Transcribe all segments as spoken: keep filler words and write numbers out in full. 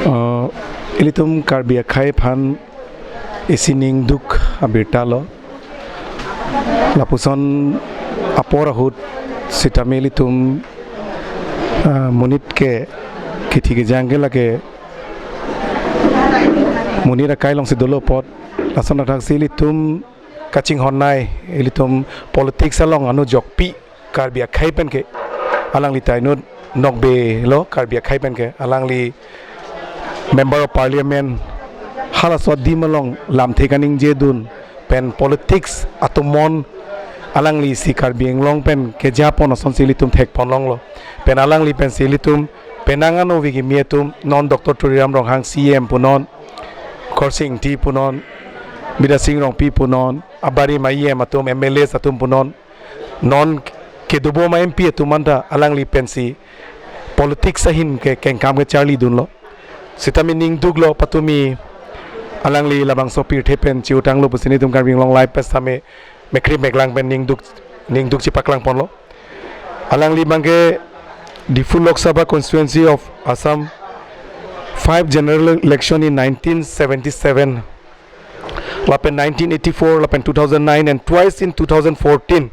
Uh, ilitum Karbi akhei aphan isi ningduk abirta lo. Lapuson apor ahut sitame ilitum, uh, monit ke kithi kejang ke lake monit akai alongsi dolo apot. Lason athaksi ilitum kachinghon nai, ilitum politics along anu jokpi Karbi akhei pen ke, alangli ta inut nokbe lo Karbi akhei pen ke, alangli Member of Parliament halaso adim along lamthe kaningje dun pen politics atomon alangli si Karbi Anglong pen kejapon asonsi ilitum thekpon longlo. Pen alangli pensi ilitum penang ano viki mi atum non Doctor Tuliram Ronghang C E M punon, Khorsing Engti punon, Bidya Sing Rongpi punon, abarim E M atum, M L As atum punon, non kedobom M P atum anta alangli pensi politics ahin ke kengkam kecharli dunlo. Sitame ningduk lo patumi alangli labangso pirthe pen chiutanglo pusi nelitum Karbi Anglong Live pen sitame mekrip meklang pen ningduk, ningduk chipaklang ponlo. Alangli abangke Diphu Lok Sabha constituency of Assam, five general election in nineteen seventy-seven, lapen nineteen eighty-four, lapen two thousand nine, and twice in two thousand fourteen.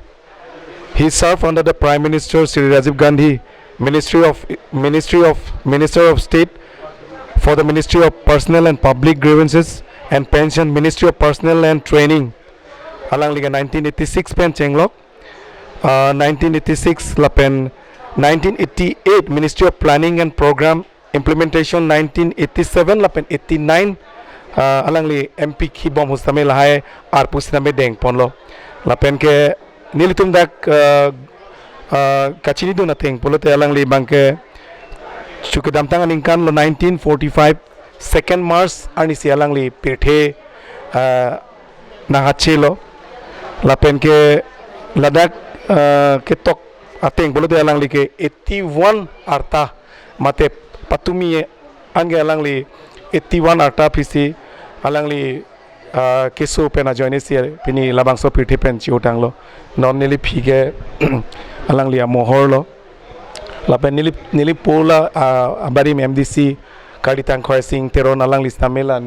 He served under the Prime Minister Shri Rajiv Gandhi, Ministry of, Ministry of, Minister of State for the Ministry of Personnel and Public Grievances and Pension, Ministry of Personnel and Training. Alangli ke nineteen eighty-six pen chenglok, uh, nineteen eighty-six lapen nineteen eighty-eight Ministry of Planning and Program Implementation, nineteen eighty-seven lapen eighty-nine, uh, alangli M P kibom ahut sitame lahai arpu sitame dengponlo. Lapen ke nelitum dak, uh, uh, kachini dun ateng pulote alangli abangke chu kedamtang aningkan lo nineteen forty-five second March arnisi alangli pirthe, uh, nanghache lo. Lapen ke ladak, uh, ketok ateng pulote alangli ke eighty-one arta mate patumi anke alangli eighty-one arta aphisi alangli, ah, keso pen ajoine si pini labangso pirthe pen chiutanglo. Non neli aphi ke alangli amohor lo. Lapen neli, neli po la, ah, abarim M D C kalitang Khorsing Teron alangli sitame la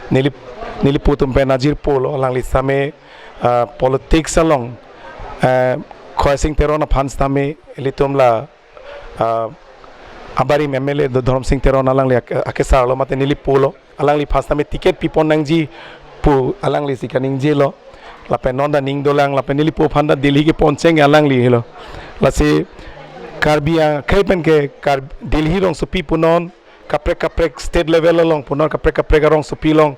neli, neli po atum pen ajirpo lo, alangli sitame, ah, politics along, ah, Khorsing Teron aphan sitame ilitum la, ah, abarim M L A Do-, Dhorom Sing Teron alangli ak-, akesar lo mate neli po lo. Alangliphan sitame ticket pipon nangji pu alangli si kaningjelo. Lapen non ta ning dolang, lapen neli po aphan ta Delhi kepon cheng alangli helo. Lasi Karbi akhei pen ke Kar-, Delhi rongsopi punon, kaprek kaprek state level along punon, kaprek kaprek arongsopi along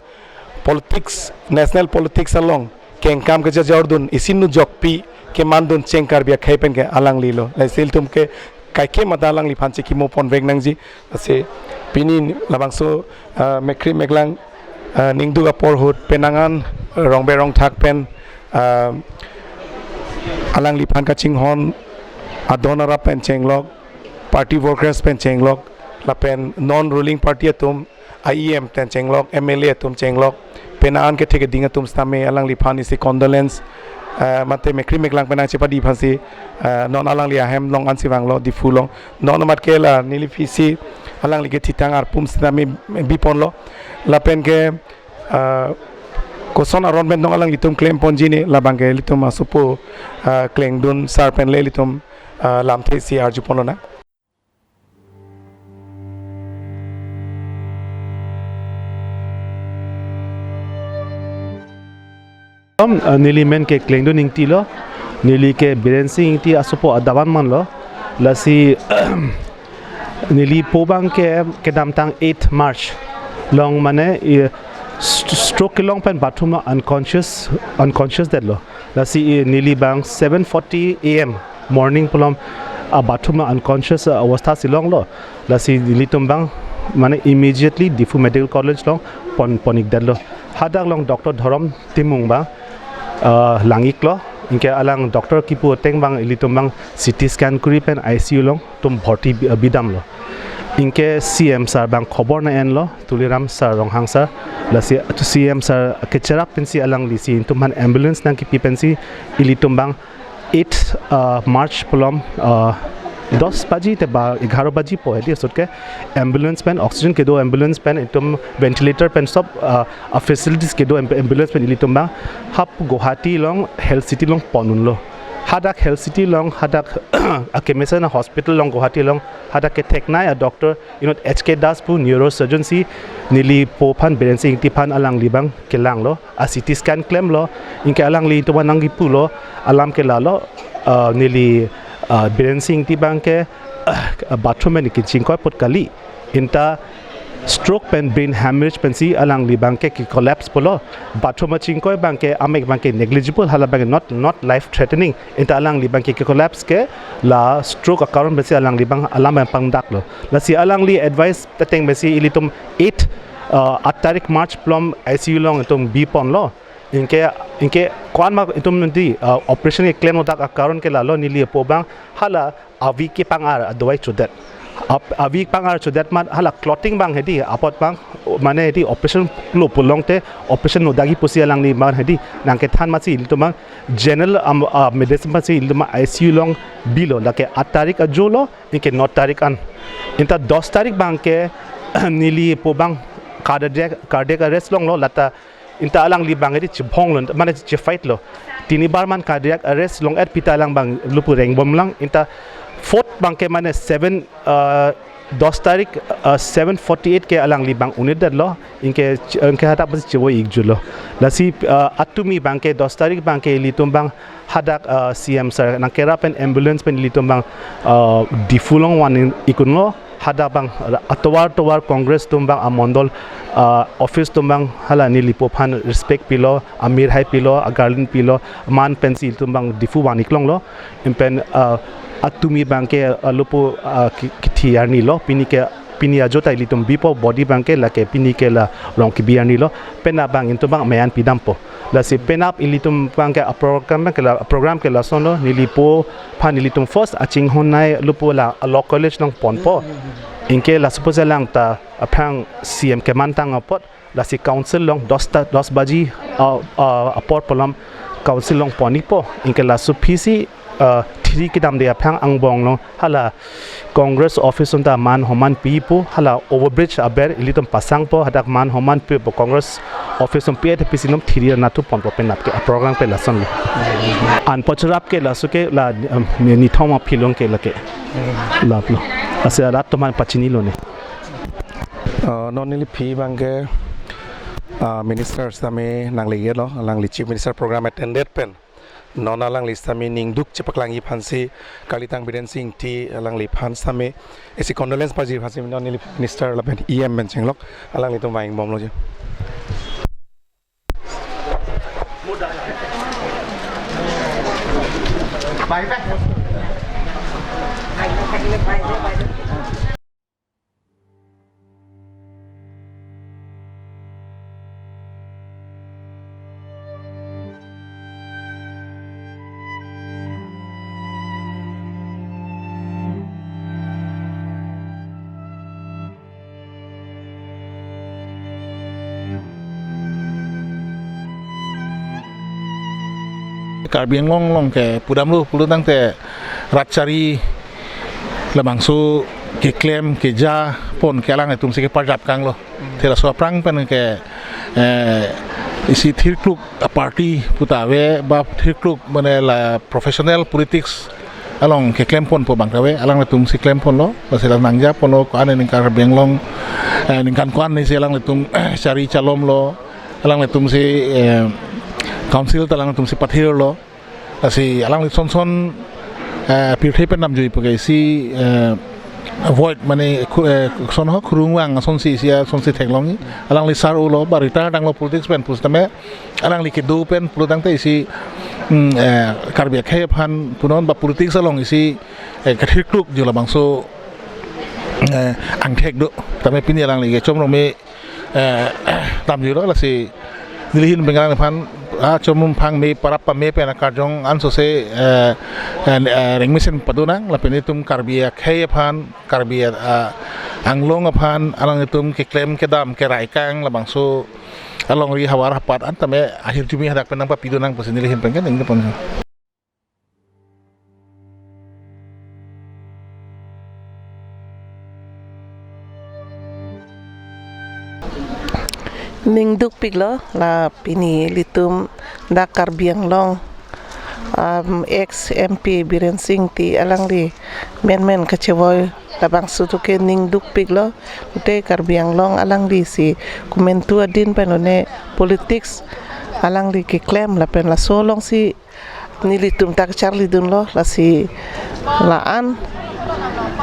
politics, national politics along kengkam kejajar dun, isi nu jokpi keman dun cheng Karbi akhei pen ke alangli lo. Lasi ilitum ke kaike mata alangliphan chekimo ponvek nangji. Lasi pini labangso, ah, mekkri meklang, ah, ningduk apor ahut penang an rongbe rongthak pen, ah, alangliphan kachinghon adon arap pen chenglok, party workers pen chenglok, lapen non ruling party atum, E M pen chenglok, M L A atum chenglok, penang an kethe keding atum sitame alangliphan isi condolence, eh, mate mekkri meklang penang chepadi aphansi, eh, non alangli ahem along ansi vanglo, Diphu along. Non amat ke la neli aphisi alangli kethitang arpum sitame biponlo. Lapen ke, eh, koson aron pen non alanglitum klemponji ne labang ke ilitum asopo, eh, klengdun sar pen le ilitum, eh, lamthe si arjuponlonang. Om, eh, neli men ke Klengdun Ingti lo, neli ke Biren Sing Ingti asopo adaban manlo, lasi neli po abang ke kedamtang eight March along mane, eh, st-, stroke kelong pen bathroom along unconscious, unconscious detlo. Lasi, eh, neli abang seven forty A M morning pulote, ah, bathroom along unconscious, ah, avastha si longlo. Lasi nelitum abang mane immediately Diphu Medical College along pon, pon-ikdetlo. Hadak along Doctor Dhorom Timung abang, ah, lang-iklo. Anke alang doctor kipu ateng abang ilitum abang C T scan kuri pen I C U along tum bhorti bi-, bidamlo. Anke C M sir abang khobor nang-enlo, Tuliram sir, Ronghang sir. Lasi C M sir kecherap pensi alangli si ilitum aphan ambulance nangkipi pensi ilitum abang eight, uh, March pulote, uh, Dos baji te ba egharo baji po hedi asut ke ambulance pen, oxygen kedo ambulance pen, itum ventilator pen sob, ah, a facilities kedo amb-, ambulance pen ilitum abang hap Guwahati along, Health City along pon unlo. Hadak Health City along, hadak akemesen a hospital along, Guwahati along, hadak ketheknei a doctor inut H K Das pu neurosurgeon si neli po aphan, Biren Sing Ingti aphan alangli abang kelanglo, a C T scan klemlo, anke alangli itum aphan nangkipulo, alam ke lalo, ah, neli, ah, Biren Sing Ingti abang ke, ah, bathroom pen kachingkoi apot kali, anta stroke pen brain hemorrhage pensi alangli abang ke, ke collapse pulo, bathroom achingkoi abang ke, amek abang ke negligible, hala abang ke not, not life threatening, anta alangli abang ke, ke collapse ke la stroke akaron pensi alangli abang alam abang pangdaklo. Lasi alangli advice ta ateng pensi ilitum eight, ah, aat tarik March along I C U along itum biponlo. Anke, anke ko-an ma itum nangdi, ah, operation keklem nodak akaron ke lalo, neli po abang hala avi kepang-ar adawai chodet. Ap-, avi pang-ar chodet amat hala clotting abang hedi, apot abang, mane hedi operation lo pulote operation nodagi pusi alangli abang hedi nangkethan amatsi ilitum abang general, am, ah, medicine amatsi ilitum abang I C U along bilo, lake aat tarik ajo lo, anke no tarik an. Anta dos tarik abang ke neli po abang cardiac, cardiac arrest longlo, lata anta alangli abang hedi chebhonglo, mane chefight lo. Tinibar man cardiac arrest long-et pu ta alang abang lupu rengbomlang, anta fourth abang ke mane seven, ah, dos tarik, ah, seven forty-eight ke alangli abang un-edetlo, anke ch-, anke hadak pensi chevoi-ikjutlo. Lasi, ah, atumi abang ke dos tarik abang ke ilitum abang hadak, ah, C M sir nangkerap pen ambulance pen ilitum abang, ah, Diphu along van-ik unlo, hadak abang ra-, atovar tovar Congress atum abang amondol, ah, office atum abang hala neli po aphan respect pilo, amir hai pilo, agarland pilo, man pensi ilitum abang Diphu van-ik longlo, anpen, ah, atumi abang ke, ah, lupu, ah, ki-, kithi arnilo, pini ke, pini ajo ta ilitum bipo, body abang ke lake pini ke la rong kebi arnilo, penap abang ilitum abang me-an pidampo. Lasi penap ilitum abang ke a program ke la, program ke lasonlo, neli po aphan ilitum first achinghonnei lupu la Law College along ponpo. Anke laso pusi alang ta aphrang C M kemantang apot, lasi council along dos ta, dos baji, ah, ah, apor pu alam council along pon-ikpo. Anke laso aphisi, ah, thiri kedamde aphrang angbong along hala Congress office atum ta man homan pi pu, hala overbridge aber ilitum pasangpo, hadak man homan pipo, Congress office atum pi-et pisi num thiri anat thu ponpo. Penap ke a program ke lasonlo. Anpo cherap ke laso ke la, um, ni, nithom aphi along ke lake. Laplo. Ase arat atum aphan pachinilo ne. Uh, non neli aphi abang ke, uh, minister sitame nangle-etlo, alangli Chief Minister program attended pen non alangli sitame ningduk chepaklangji aphansi kalitang Biren Sing Ingti alangliphan sitame isi condolence pajir aphansi non neli minister lapen E M pen chenglok, alanglitum vang-ik bomlo je. Karbi Anglong along ke pudamlo pulo tangte rat chari labangso keklem kejapon ke alanglitum si keparjap kanglo. Te laso aphrang pen ke, eh, isi thirkluk a party puta ave, ba thirkluk mane la professional politics along keklemponpo abang ta ave, alanglitum si klemponlo, lasi la nangjaponlo, ko-an ningkan Karbi Anglong, eh, ningkan ko-an ni si alanglitum, eh, chari chalomlo, alanglitum si, eh, council ta alanglitum si pathirlo. Lasi alangli son son, eh, pirthe pen damjui puke isi, eh, void mane khu-, eh, son ho khurung vang asonsi isi asonsi theklongji. Alangli sar ulo ba retire tanglo politics pen pusitame alangli kedo pen pulo tangte isi, mm, eh, Karbi akhei aphan punon ba politics along isi, eh, kathirkluk jo labangso, eh, angthek do. Tame pini alangli ke chomrong me, eh, damjuilo, lasi neli ahin pen alangliphan, ah, chomrong phang me parap pame pen akarjong ansose, eh, eh, eh, rengmesen padonang, lapen itum Karbi akhei aphan, Karbi, ah, Anglong aphan, alanglitum keklem kedam kerai kang labangso alongri havar hapat an tame ahirjume hadak pen nangpapidonang pusi neli ahin pen kan ingdepon. Ning dukpiklo la pini ilitum dak Karbi Anglong, um, ex M P Biren Singh Engti alangli menmen kachevoi labangso atum ke ning dukpiklo. Te Karbi Anglong alangli si komantu adin pen lone politics alangli keklem lapen laso alongsi nelitum ta kacharlidunlo, lasi la-an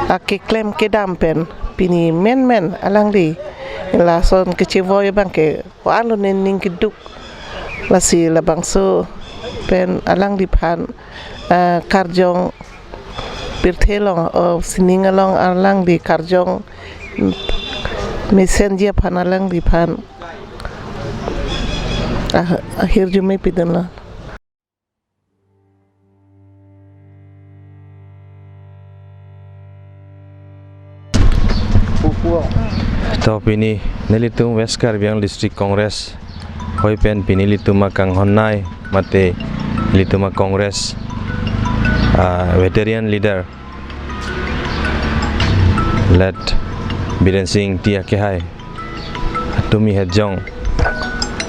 akeklem kedam pen pini menmen alangli lason kachevoi abang ke ko-an lone ning keduk, lasi labangso pen alangliphan, ah, karjong pirthe along, o, sining along alangli karjong mesenji aphan alangliphan, ah, ahirjume pidunlo. To pini nelitum West Karbi Anglong District Congress hoi pen pini ilitum akanghonnei mate ilitum a-Congress, ah, veteran leader late Biren Singh Engti akehai atumi hejong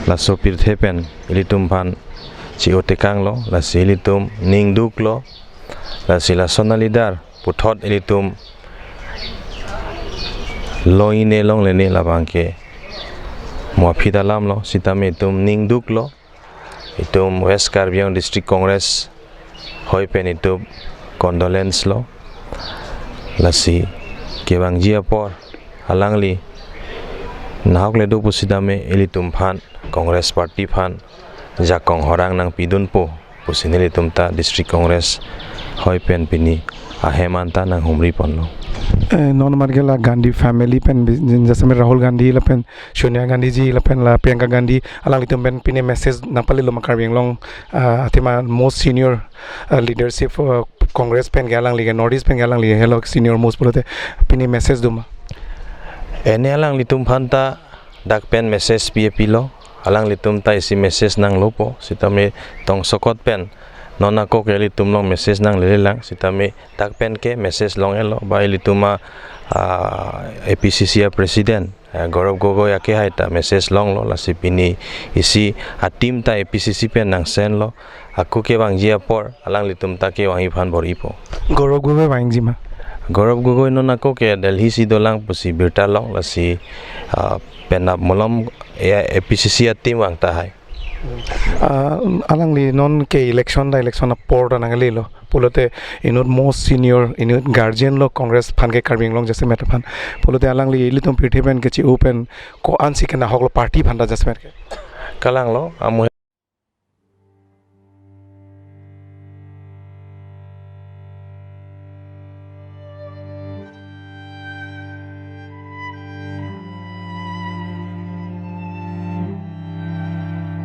laso pirthe pen ilitum aphan chi-o tekanglo, lasi ilitum ning duklo, lasi lason a-leader puthot ilitum lo-ine longle-ne labang ke mo aphi ta alamlo, sitame itum ning duklo, itum West Karbi Anglong District Congress hoi pen itum condolence lo, lasi kevangji apor alangli nahok le do pusitame ilitum aphan Congress Party aphan jakong horang nangpidunpo pusi nelitum ta District Congress hoi pen pini ahem anta nanghumri ponlo. Eh, non margela Gandhi family pen bi-, jin jasame Rahul Gandhi lapen Sonia Gandhi ji lapen la Priyanka Gandhi alanglitum pen pini message nangpalelo ma Karbi Anglong, ah, athema most senior, ah, leadership, ah, Congress pen ke alangli ke North East pen ke alangli ke hello senior most pulote pini message doma? Ene alanglitum aphan ta dak pen message pi-e pilo, alanglitum ta isi message nanglopo, sitame tongsokot pen non ako ke ilitum along message nanglelelang, sitame dak pen ke message long-elo, ba ilitum a, ah, A P C C a-president, ah, Gaurav Gogoi akehai ta message longlo, lasi pini isi a-team ta A P C C pen nangsenlo, ako kevangji apor alanglitum ta kevangji aphan bor-ipo. Gaurav Gogoi vangji ma? Gaurav Gogoi non ako ke Delhi si dolang pusi birta long, lasi, ah, penap malom ya A P C C a-team vang tahai. Ah, alangli non ke election ta election apor ta nanglelo pulote inut most senior inut guardian lo Congress aphan ke Karbi Anglong jasemet aphan, pulote alangli ilitum pirthe pen kechi-o pen ko-ansi kenahoklo party aphan ta jasemet ke? Kalanglo, amu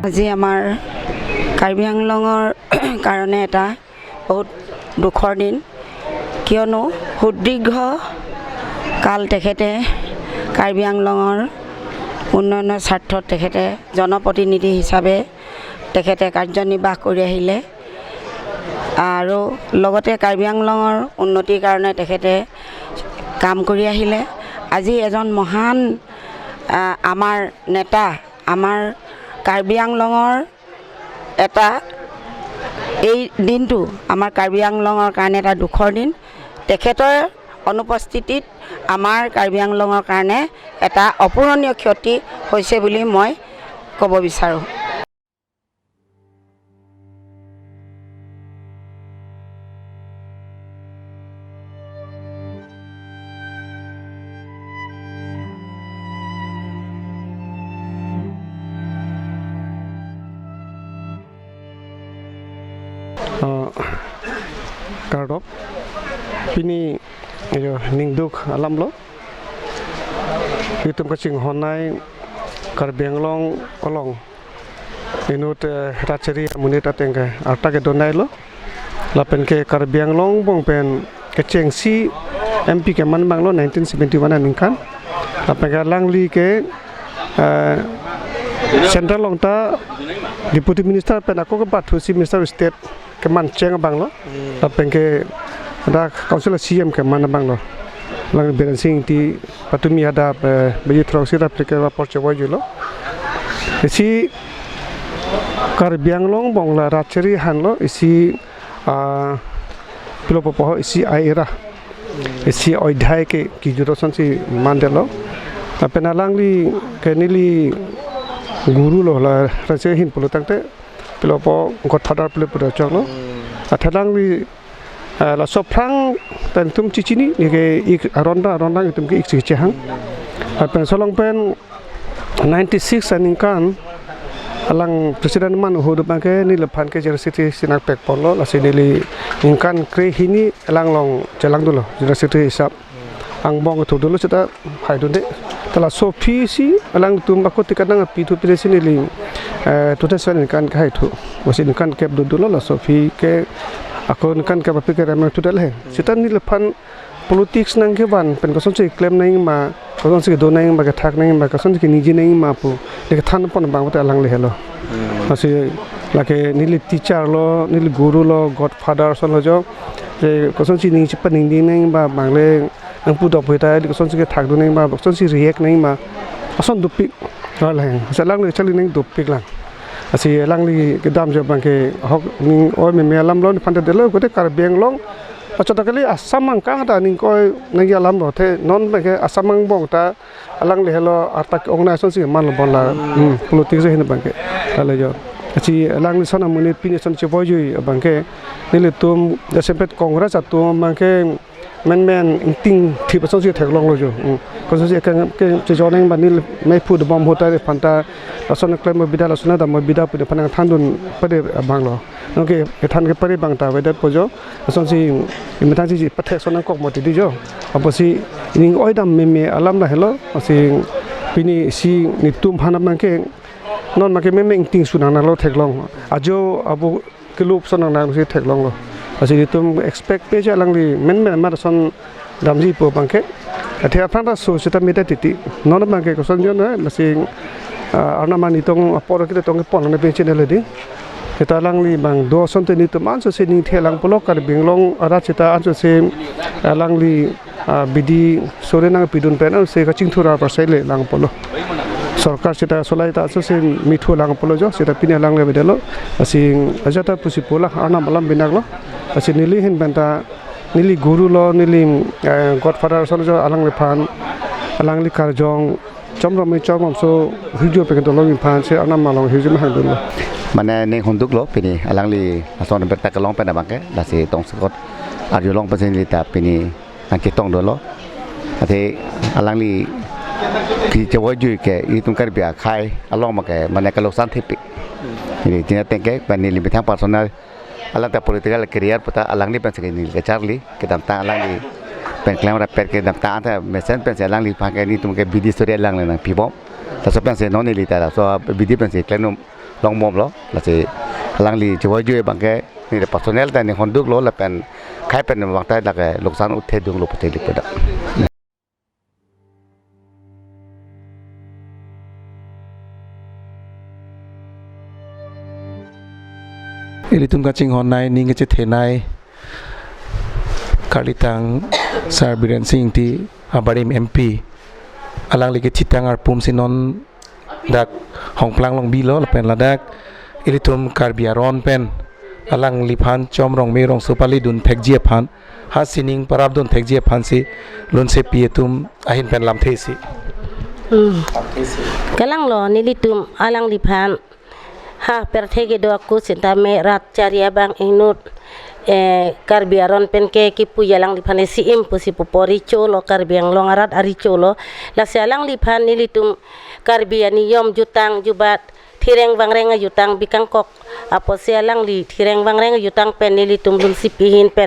আজি আমাৰ কাৰ্বি আংলঙৰ কাৰণে এটা বহুত দুখৰ দিন, কিয়নো সুদীৰ্ঘ কাল তেখেতে কাৰ্বি আংলঙৰ উন্নয়নৰ স্বাৰ্থত তেখেতে জনপ্ৰতিনিধি হিচাপে তেখেতে কাৰ্যনিৰ্বাহ কৰি আহিলে আৰু লগতে কাৰ্বি আংলঙৰ উন্নতিৰ কাৰণে তেখেতে কাম কৰি আহিলে। আজি এজন মহান, আ, আমাৰ নেতা, আমাৰ কাৰ্বি আংলঙৰ এটা, এই দিনটো আমাৰ কাৰ্বি আংলঙৰ কাৰণে এটা দুখৰ দিন। তেখেতৰ অনুপস্থিতিত আমাৰ কাৰ্বি আংলঙৰ কাৰণে এটা অপূৰণীয় ক্ষতি হৈছে বুলি মই ক'ব বিচাৰোঁ। Ah, kardom. Pini, iyo, ningduk alamlo. Itum kachinghonnei Karbi Anglong along inut, eh, Rachari amonit ateng ke arta kedoneilo. Lapen ke Karbi Anglong angbong pen kechengsi M P keman abanglo nineteen seventy-one aningkan. Lapen ke alangli ke, eh, central along ta Deputy Minister pen ako ke bathusi Minister of State keman cheng abanglo. Hmm. Lapen ke dak Council C E M keman abanglo. Alang Biren Singh Engti patumi hadak, eh, baji throksi ta aphrang ke apor chevoijuilo. Isi Karbi Anglong bong la rachari hanlo, isi, ah, pilo popo ho, isi ai era, isi oidhai ke kijut asonsi mandetlo. Lapen alangli ke neli guru lo, la rachari ahin pulo tangte pilo po godfather pilo pulo choklo. Athe alangli, ah, laso aphrang pen itum chichini, neke ik aron ta, aron ta itum ke ik si chehang. Lapen laso along pen ninety-six aningkan alang president man ahut abangke neliphan ke general secretary si nangpek ponlo, lasi neli ningkan krehini alang along chelangdunlo general secretary hisap. Angbong thudunlo seta haidunde. Ta laso aphi si alangtum ako ticket nangpi thu pine si neli, eh, two thousand seven aningkan ke hai thu. Lasi ningkan kep dodunlo, laso aphi ke ako ningkan kep aphi ke remang thudal he. Seta neliphan politics nangkevan pen kosonsi klem nangma, kosonsi kedo nangma, kethak nangma, kosonsi keningje nangma pu neke than pon abang pute alangli helo. Hmm. Lasi lake neli teacher lo, neli guru lo, godfather asonlo jo. Je kosonsi ningje paningje nangma abang le nangpu dopik ta, kosonsi kethak do nangma, kosonsi react nangma, ason dopik. Alangli, lasi alangli charli nang dopik lang. Lasi alangli kedam jo abangke ahok ning oi meme alam lo, nephan ta delo, kote Karbi Anglong achot ta kali, Assam angkang ta ning koi nangji alam lo, athe non abangke Assam angbong ta alangli helo arta ke-ong asonsi manlo bon la, hmm, politics ahin abangke. Lalo jo. Lasi alangli ason amonit pine ason chevoijui abangke nelitum jasemet Congress atum abangke menmen ingtingthip asonsi theklonglo jo. Hmm. Kosonsi ke, ke chejoning ba neli mephu dobom ahut ta nephan ta lason klem bida, lason dam bida pu nephan nangthandun pade abang lo. Nonke kethan kepare abang ta avedet po jo. Lasonsi imethang si pathek ason nangkok mati di jo. Apotsi ning oidam meme alam la helo. Lasi pine si netum aphan abangke non make meme ingting su nangnanglo theklong. Ajo abo kelup ason nangnang si theklonglo. Lasi netum expect pe je alangli menmen amat ason damji pu abangke. Athe aphrang ta so seta meta titi. Non abangke koson jo na, lasi, ah, Arnam arni tong apor kita tong kepon na pension le di. Seta alangli abang do asonte netum ansose ning thelang pulo, Karbi Anglong arat seta ansose alangli, ah, bidi sore nangpidun pen anse kachingthur apar sai le lang pulo. Sorkar seta solai ta ansose mithu lang pulo jo, seta pine alangli avedetlo. Lasi ajata pusi pu la Arnam alam binaklo. Lasi neli ahin pen ta neli guru lo, neli, eh, godfather asonlo jo, alangliphan, alangli karjong chomrong me chomrong so hirjume pen dolong iphan si Arnam along hirjume hangdunlo. Mane ning hunduklo pine alangli ason berta kelong pen abangke, lasi tongsekot arjulong pensi neli ta pine nangketong dolo. Athe alangli kechevoijui ke itum Karbi akhei along abangke mane keloksan thepik. Neli tina tengke pen neli methang personal, alang ta political career puta alangli pensi neli kacharli, kedamtang alangli pen klem rapet kedamtang anta mesen pensi alangliphan ke netum ke bidi sore alangli nangpibom. Laso pensi non neli ta laso bidi pensi klem longmomlo. Lasi alangli chevoijui abangke neli personal ta ning hunduklo lapen khei pen abang ta lake loksan uthe dunglo pute li pada. Ilitum kachinghonnei, ning kachethenei, karlitang Sar Biren Sing Ingti, abarim M P, alangli kethitang arpum si non dak Hongplang along bilo, lapen ladak ilitum Karbi aron pen alangliphan chomrong me rongso palidun thekji aphan, ha sining parapdun thekji aphan si lunsepi atum ahin pen lamthe si. Hmm. Kalanglo nelitum alangliphan ha pirthe kedo ako sitame rat chari abang inut, eh, Karbi aron pen ke kipu alangliphan isi im pusi pupo, recho lo, Karbi Anglong arat arecho lo. Lasi alangliphan nelitum Karbi aniyom jutang jubat, thireng vangreng ajutang bikangkok apotsi alangli thireng vangreng ajutang pen nelitum lunsepi ahin pen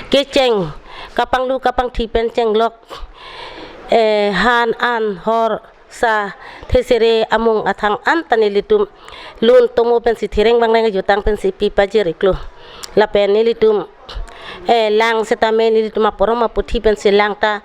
kecheng kapanglu kapangthi pen chenglok, eh, han an hor sa thesere amung athang anta nelitum lun tomo pensi thireng vangreng ajutang pensi pi pajir iklo. Lapen nelitum, eh, lang sitame nelitum aporom aputhi pensi lang ta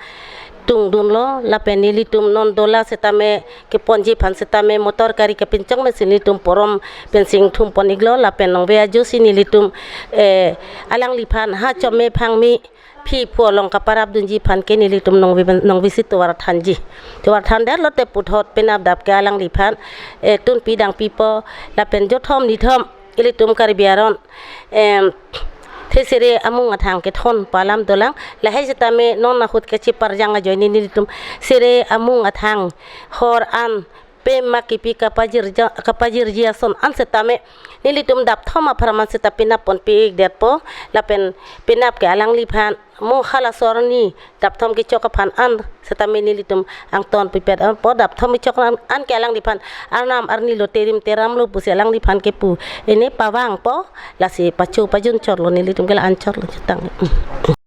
tungdunlo, lapen nelitum non dola sitame keponji aphan sitame motor gari kepinchong pensi nelitum porom pensi ingthumpon iklo, lapen nongve ajo si nelitum, eh, alangliphan ha chome phangmi Phi phu along kaparap dunji aphan ke nelitum nongvi, nongvisi tovar thanji. Tovar than det lote puthot penap dap ke alangliphan, eh, tunpi dangpipo, lapen jothom nithom ilitum Karbi aron, em, the sere amung athang kethon pu alam dolang. Lahai setame non ahut kachiparjang ajoine nelitum sere amung athang hor an pema kipi kapajirja, kapajirji ason an setame nelitum dapthom apharman seta penap ponpi detpo, lapen penap ke alangliphan mo halaso arni dapthom kechok aphan an setame nelitum angton pipet an po, dapthom kechok an, an ke alangliphan arnam arni lo, terim teram lo pusi alangliphan kepu, ene pavangpo, lasi pacho pajun chotlo, nelitum ke la-an chotlo chetang.